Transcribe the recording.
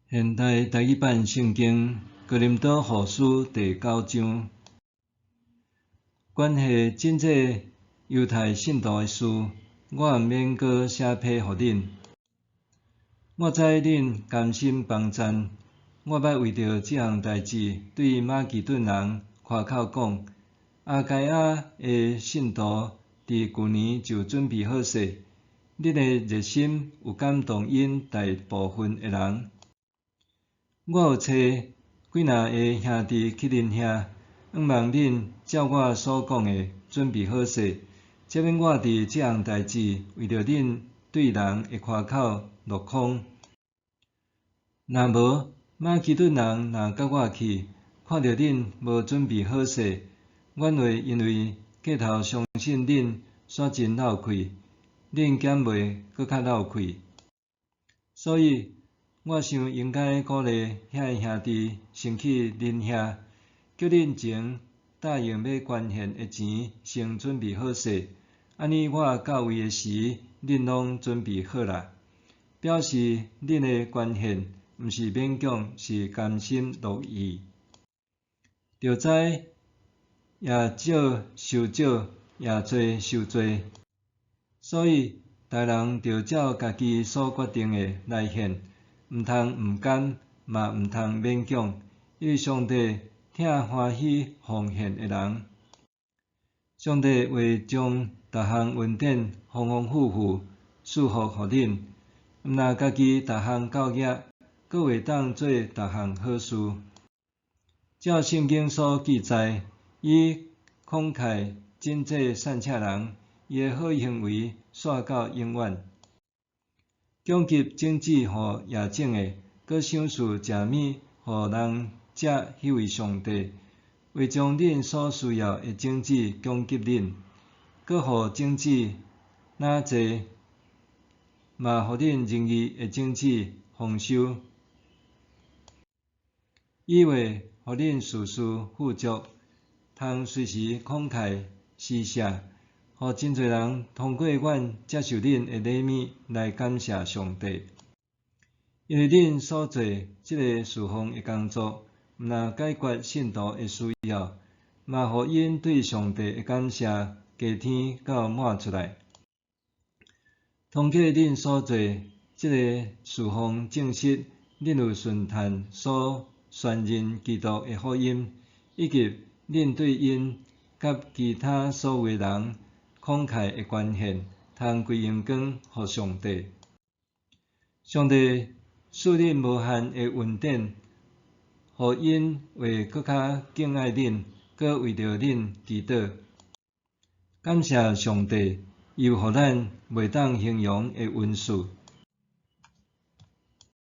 現代台語版聖經哥林多後書第九章，關係拯濟猶太信徒的事，我毋免閣寫批予恁。我知恁甘心幫贊，我捌為著這項代誌對馬其頓人誇口講，亞該亞的信徒佇舊年就準備好勢，恁的熱心有感動𪜶大部分的人。我有揣幾若个兄弟去恁遐，向望恁照我所講的準備好勢，才免我佇這項代誌為著恁對人的誇口落空。若無，馬其頓人若佮我去，看著恁無準備好勢，阮會因為過頭相信恁，煞真落氣，恁敢袂閣較落氣。所以，我想應該鼓勵遐个兄弟先去恁遐，叫恁前答應欲捐獻的錢先準備好勢，按呢我到位的時，恁攏準備好啦。表示恁的捐獻毋是勉強，是甘心樂意。著知也少收少，也濟收濟。所以，逐人著照家己所決定的來獻。毋通毋甘，嘛毋通勉強，因為上帝疼歡喜奉獻的人。上帝會將逐項恩典豐豐富富賜福予恁，毋但家己逐項夠額，閣會當做逐項好事。照聖經所記載，伊慷慨賑濟散赤人，伊的好行為紲到永遠。供給種子予野種的，閣賞賜食物予人食彼位上帝，會將恁所需要的種子供給恁，閣予種子若濟，嘛予恁仁義的種子豐收。伊會予恁事事富足，通隨時慷慨施捨，予真濟人通過阮接受恁的禮物來感謝上帝。因為恁所做這个事奉的工作，毋但解決信徒的需要，嘛予𪜶對上帝的感謝加添到滿出來。通過恁所做這个事奉，證實恁有順趁所宣認基督的福音，以及恁對𪜶佮其他所有的人慷慨的捐獻，通歸榮光予上帝。上帝賜恁無限的恩典，予𪜶會閣較敬愛恁，閣為著恁祈禱。感謝上帝，伊有予咱袂當形容的恩賜。